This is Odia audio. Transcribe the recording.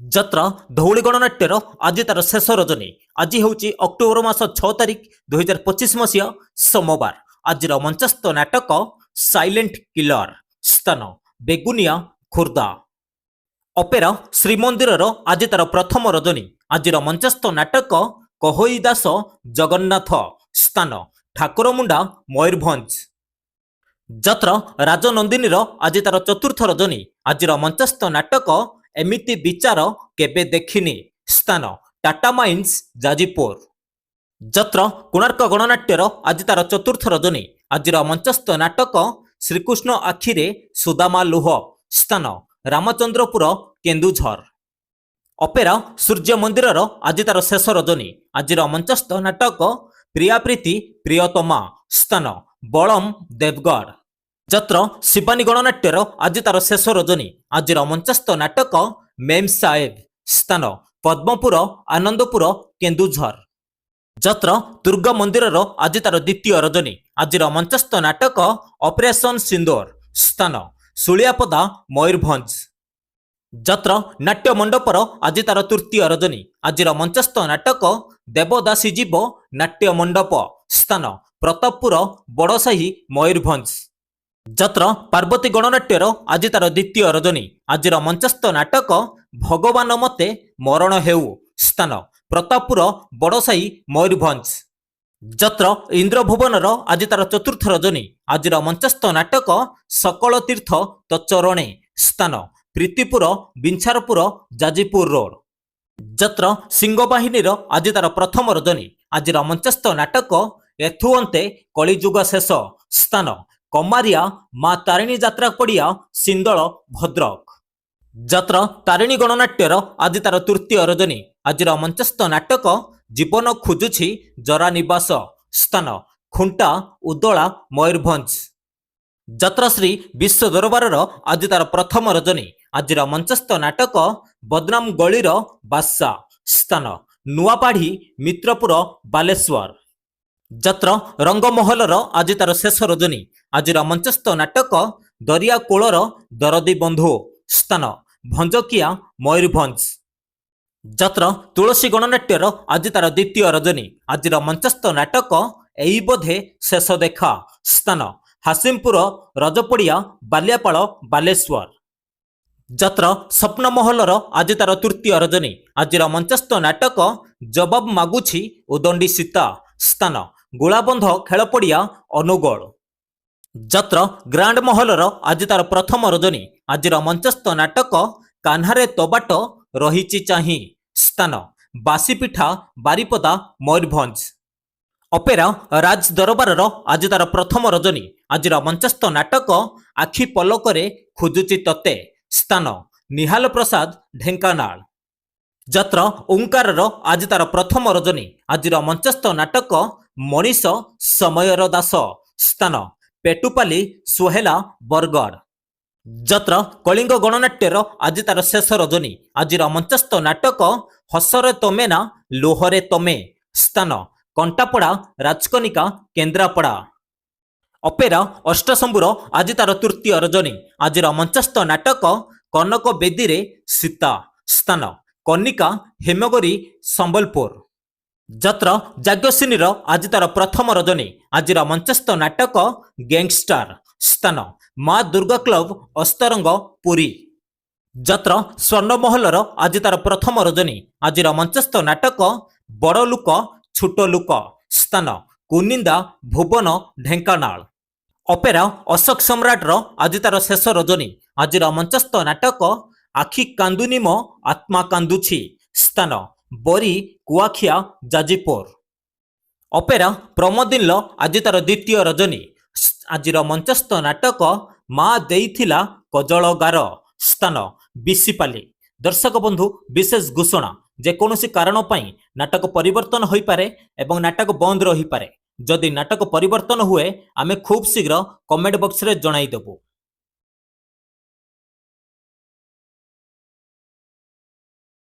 ଯାତ୍ରା ଧଉଳି ଗଣନାଟ୍ୟର ଆଜି ତାର ଶେଷ ରଜନୀ। ଆଜି ହେଉଛି ଅକ୍ଟୋବର ମାସ 6 ତାରିଖ, 2025 ମସିହା ସୋମବାର। ଆଜିର ମଞ୍ଚସ୍ଥ ନାଟକ ସାଇଲେଣ୍ଟ କିଲର, ସ୍ଥାନ ବେଗୁନିଆ, ଖୋର୍ଦ୍ଧା। ଅପେରା ଶ୍ରୀମନ୍ଦିରର ଆଜି ତାର ପ୍ରଥମ ରଜନୀ। ଆଜିର ମଞ୍ଚସ୍ଥ ନାଟକ କହଇ ଦାସ ଜଗନ୍ନାଥ, ସ୍ଥାନ ଠାକୁରମୁଣ୍ଡା, ମୟୂରଭଞ୍ଜ। ଯାତ୍ରା ରାଜନନ୍ଦିନୀର ଆଜି ତାର ଚତୁର୍ଥ ରଜନୀ। ଆଜିର ମଞ୍ଚସ୍ଥ ନାଟକ ଏମିତି ବିଚାର କେବେ ଦେଖିନି, ସ୍ଥାନ ଟାଟା ମାଇନ୍ସ, ଯାଜପୁର। ଯାତ୍ରା କୋଣାର୍କ ଗଣନାଟ୍ୟର ଆଜି ତାର ଚତୁର୍ଥ ରଜନୀ। ଆଜିର ମଞ୍ଚସ୍ଥ ନାଟକ ଶ୍ରୀକୃଷ୍ଣ ଆଖିରେ ସୁଦାମା ଲୁହ, ସ୍ଥାନ ରାମଚନ୍ଦ୍ରପୁର, କେନ୍ଦୁଝର। ଅପେରା ସୂର୍ଯ୍ୟ ମନ୍ଦିରର ଆଜି ତାର ଶେଷ ରଜନୀ। ଆଜିର ମଞ୍ଚସ୍ଥ ନାଟକ ପ୍ରିୟାପ୍ରୀତି ପ୍ରିୟତମା, ସ୍ଥାନ ବଳମ, ଦେବଗଡ଼। ଯାତ୍ରା ଶିବାନୀ ଗଣନାଟ୍ୟର ଆଜି ତାର ଶେଷ ରଜନୀ। ଆଜିର ମଞ୍ଚସ୍ଥ ନାଟକ ମେମ୍ ସାହେବ, ସ୍ଥାନ ପଦ୍ମପୁର, ଆନନ୍ଦପୁର, କେନ୍ଦୁଝର। ଯାତ୍ରା ଦୁର୍ଗା ମନ୍ଦିରର ଆଜି ତାର ଦ୍ୱିତୀୟ ରଜନୀ। ଆଜିର ମଞ୍ଚସ୍ଥ ନାଟକ ଅପରେସନ ସିନ୍ଦୁର, ସ୍ଥାନ ଶୁଳିଆପଦା, ମୟୂରଭଞ୍ଜ। ଯାତ୍ରା ନାଟ୍ୟ ମଣ୍ଡପର ଆଜି ତାର ତୃତୀୟ ରଜନୀ। ଆଜିର ମଞ୍ଚସ୍ଥ ନାଟକ ଦେବଦାସୀ ଜୀବ ନାଟ୍ୟ ମଣ୍ଡପ, ସ୍ଥାନ ପ୍ରତାପପୁର, ବଡ଼ସାହି, ମୟୂରଭଞ୍ଜ। ଯାତ୍ରା ପାର୍ବତୀ ଗଣନାଟ୍ୟର ଆଜି ତାର ଦ୍ୱିତୀୟ ରଜନୀ। ଆଜିର ମଞ୍ଚସ୍ଥ ନାଟକ ଭଗବାନ ମତେ ମରଣ ହେଉ, ସ୍ଥାନ ପ୍ରତାପପୁର, ବଡ଼ସାହି, ମୟୂରଭଞ୍ଜ। ଯାତ୍ରା ଇନ୍ଦ୍ରଭୁବନର ଆଜି ତାର ଚତୁର୍ଥ ରଜନୀ। ଆଜିର ମଞ୍ଚସ୍ଥ ନାଟକ ସକଳ ତୀର୍ଥ ତଚରଣେ, ସ୍ଥାନ ପ୍ରୀତିପୁର, ବିଞ୍ଛାରପୁର, ଯାଜପୁର ରୋଡ। ଯାତ୍ରା ସିଂହବାହିନୀର ଆଜି ତାର ପ୍ରଥମ ରଜନୀ। ଆଜିର ମଞ୍ଚସ୍ଥ ନାଟକ ଏଥୁ ଅନ୍ତେ କଳିଯୁଗ ଶେଷ, ସ୍ଥାନ କମାରିଆ, ମା ତାରିଣୀ ଯାତ୍ରା ପଡ଼ିଆ, ସିନ୍ଦଳ, ଭଦ୍ରକ। ଯାତ୍ରା ତାରିଣୀ ଗଣନାଟ୍ୟର ଆଜି ତାର ତୃତୀୟ ରଜନୀ। ଆଜିର ମଞ୍ଚସ୍ଥ ନାଟକ ଜୀବନ ଖୋଜୁଛି ଜରା ନିବାସ, ସ୍ଥାନ ଖୁଣ୍ଟା, ଉଦଳା, ମୟୂରଭଞ୍ଜ। ଯାତ୍ରାଶ୍ରୀ ବିଶ୍ୱ ଦରବାରର ଆଜି ତାର ପ୍ରଥମ ରଜନୀ। ଆଜିର ମଞ୍ଚସ୍ଥ ନାଟକ ବଦନାମ ଗଳିର ବାଦଶା, ସ୍ଥାନ ନୂଆପାଢ଼ୀ, ମିତ୍ରପୁର, ବାଲେଶ୍ୱର। ଯାତ୍ରା ରଙ୍ଗମହଲର ଆଜି ତାର ଶେଷ ରଜନୀ। ଆଜିର ମଞ୍ଚସ୍ଥ ନାଟକ ଦରିଆ କୂଳର ଦରଦୀ ବନ୍ଧୁ, ସ୍ଥାନ ଭଞ୍ଜକିଆ, ମୟୂରଭଞ୍ଜ। ଯାତ୍ରା ତୁଳସୀ ଗଣନାଟ୍ୟର ଆଜି ତାର ଦ୍ୱିତୀୟ ରଜନୀ। ଆଜିର ମଞ୍ଚସ୍ଥ ନାଟକ ଏଇ ବୋଧେ ଶେଷ ଦେଖା, ସ୍ଥାନ ହାସିମପୁର, ରଜପଡ଼ିଆ, ବାଲିଆପାଳ, ବାଲେଶ୍ୱର। ଯାତ୍ରା ସ୍ୱପ୍ନମହଲର ଆଜି ତାର ତୃତୀୟ ରଜନୀ। ଆଜିର ମଞ୍ଚସ୍ଥ ନାଟକ ଜବାବ ମାଗୁଛି ଉଦଣ୍ଡି ସୀତା, ସ୍ଥାନ ଗୋଳାବନ୍ଧ ଖେଳପଡ଼ିଆ, ଅନୁଗୋଳ। ଯାତ୍ରା ଗ୍ରାଣ୍ଡ ମହଲର ଆଜି ତାର ପ୍ରଥମ ରଜନୀ। ଆଜିର ମଞ୍ଚସ୍ଥ ନାଟକ କାହ୍ନାରେ ତୋ ବାଟ ରହିଛି ଚାହିଁ, ସ୍ଥାନ ବାସିପିଠା, ବାରିପଦା, ମୟୂରଭଞ୍ଜ। ଅପେରା ରାଜ ଦରବାରର ଆଜି ତାର ପ୍ରଥମ ରଜନୀ। ଆଜିର ମଞ୍ଚସ୍ଥ ନାଟକ ଆଖି ପଲକରେ ଖୋଜୁଛି ତତେ, ସ୍ଥାନ ନିହାଲ ପ୍ରସାଦ, ଢେଙ୍କାନାଳ। ଯାତ୍ରା ଓଙ୍କାରର ଆଜି ତାର ପ୍ରଥମ ରଜନୀ। ଆଜିର ମଞ୍ଚସ୍ଥ ନାଟକ ମଣିଷ ସମୟର ଦାସ, ସ୍ଥାନ ପେଟୁପାଲି, ସୁହେଲା, ବରଗଡ଼। ଯାତ୍ରା କଳିଙ୍ଗ ଗଣନାଟ୍ୟର ଆଜି ତାର ଶେଷ ରଜନୀ। ଆଜିର ମଞ୍ଚସ୍ଥ ନାଟକ ହସରେ ତମେ ନା ଲୁହରେ ତମେ, ସ୍ଥାନ କଣ୍ଟାପଡ଼ା, ରାଜକନିକା, କେନ୍ଦ୍ରାପଡ଼ା। ଅପେରା ଅଷ୍ଟଶମ୍ଭୁର ଆଜି ତାର ତୃତୀୟ ରଜନୀ। ଆଜିର ମଞ୍ଚସ୍ଥ ନାଟକ କନକ ବେଦୀରେ ସୀତା, ସ୍ଥାନ କନିକା, ହେମଗିରି, ସମ୍ବଲପୁର। ଯାତ୍ରା ଯାଜ୍ଞସିନୀର ଆଜି ତାର ପ୍ରଥମ ରଜନୀ। ଆଜିର ମଞ୍ଚସ୍ଥ ନାଟକ ଗ୍ୟାଙ୍ଗଷ୍ଟାର, ସ୍ଥାନ ମା ଦୁର୍ଗା କ୍ଲବ, ଅସ୍ତରଙ୍ଗ, ପୁରୀ। ଯାତ୍ରା ସ୍ୱର୍ଣ୍ଣମହଲର ଆଜି ତାର ପ୍ରଥମ ରଜନୀ। ଆଜିର ମଞ୍ଚସ୍ଥ ନାଟକ ବଡ଼ ଲୋକ ଛୋଟ ଲୋକ, ସ୍ଥାନ କୁନିନ୍ଦା, ଭୁବନ, ଢେଙ୍କାନାଳ। ଅପେରା ଅଶୋକ ସମ୍ରାଟର ଆଜି ତାର ଶେଷ ରଜନୀ। ଆଜିର ମଞ୍ଚସ୍ଥ ନାଟକ ଆଖି କାନ୍ଦୁନି ମୋ ଆତ୍ମା କାନ୍ଦୁଛି, ସ୍ଥାନ ବରୀ, କୁଆଖିଆ, ଯାଜପୁର। ଅପେରା ପ୍ରମୋଦିନର ଆଜି ତାର ଦ୍ୱିତୀୟ ରଜନୀ। ଆଜିର ମଞ୍ଚସ୍ଥ ନାଟକ ମା ଦେଇଥିଲା କଜଳ ଗାର, ସ୍ଥାନ ବିଶିପାଲି। ଦର୍ଶକ ବନ୍ଧୁ, ବିଶେଷ ଘୋଷଣା, ଯେକୌଣସି କାରଣ ପାଇଁ ନାଟକ ପରିବର୍ତ୍ତନ ହୋଇପାରେ ଏବଂ ନାଟକ ବନ୍ଦ ରହିପାରେ। ଯଦି ନାଟକ ପରିବର୍ତ୍ତନ ହୁଏ, ଆମେ ଖୁବ୍ ଶୀଘ୍ର କମେଣ୍ଟ ବକ୍ସରେ ଜଣାଇଦେବୁ।